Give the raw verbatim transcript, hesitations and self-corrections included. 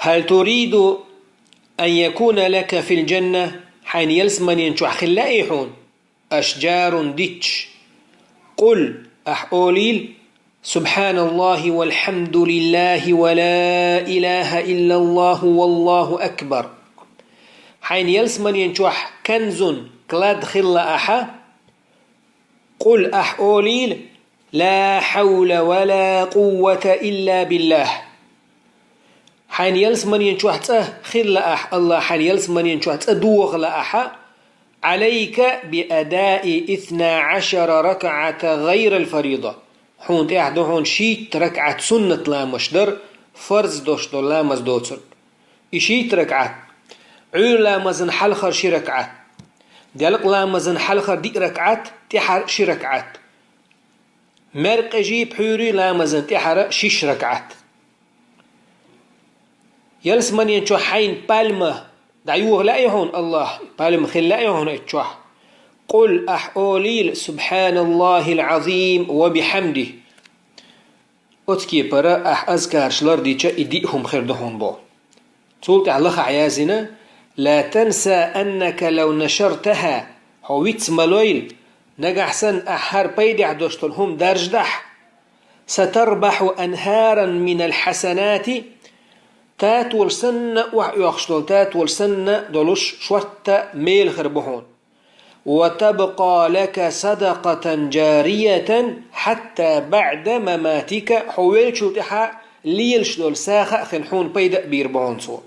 هل تريد أن يكون لك في الجنة؟ Хьайна ялсаманин чохь хила лаьий хьуна? أشجار, дичча. قل, ахь олийла: سبحان الله والحمد لله ولا إله إلا الله والله أكبر. Хьайна ялсаманин чохь كنز, клад хила лаахь, قل, ахь олийла: لا حول ولا قوة إلا بالله. Хьайна ялсаманин чохь цӀа хила лаахь, Аллах, хьайна ялсаманин чохь цӀа дохийла лаахь, عليك بأداء اثنتي عشرة ركعة غير الفريضة. Хьуна тӀехь ду хьуна шийтта ракаӀат суннат ламазаш дар, фарз долуш долу ламаз доцург. И шийтта ракаӀат: Ӏуьйра ламазан хьалхара ши ракаӀат, делкъа ламазан хьалхара диъ ракаӀат, тӀаьхьара ши ракаӀат, маьркъажий пхьуьйрий ламазан тӀаьхьара шиш ракаӀат. Ялсаманин чохь хьайна пальма дӀайохийла лаьий хьуна, Аллах, пальма хила лаьий хьуна оцу чохь? قل, ахь олийла: سبحان الله العظيم وبحمده. Оцу кепара ахь азкараш лардича, и диъ хӀума хир ду хьуна боху. Цул тӀаьхьа лахахь яздина: لا تنس أنك لو نشرتها, хьо виц ма лойла, нагахь санна ахь хӀара пайдехь долуш долу хӀума даржадахь, ستربح أنهارا من الحسنات, татолаш санна, охьаоьхуш долу татолаш санна долуш шортта мела хир бу хьуна. وتبقى لك صدقة جارية حتى بعد مماتك, хьо веллачул тӀаьхьа лелаш долу сагӀа а хилла хьуна пайда а бийр бу хьуна цо.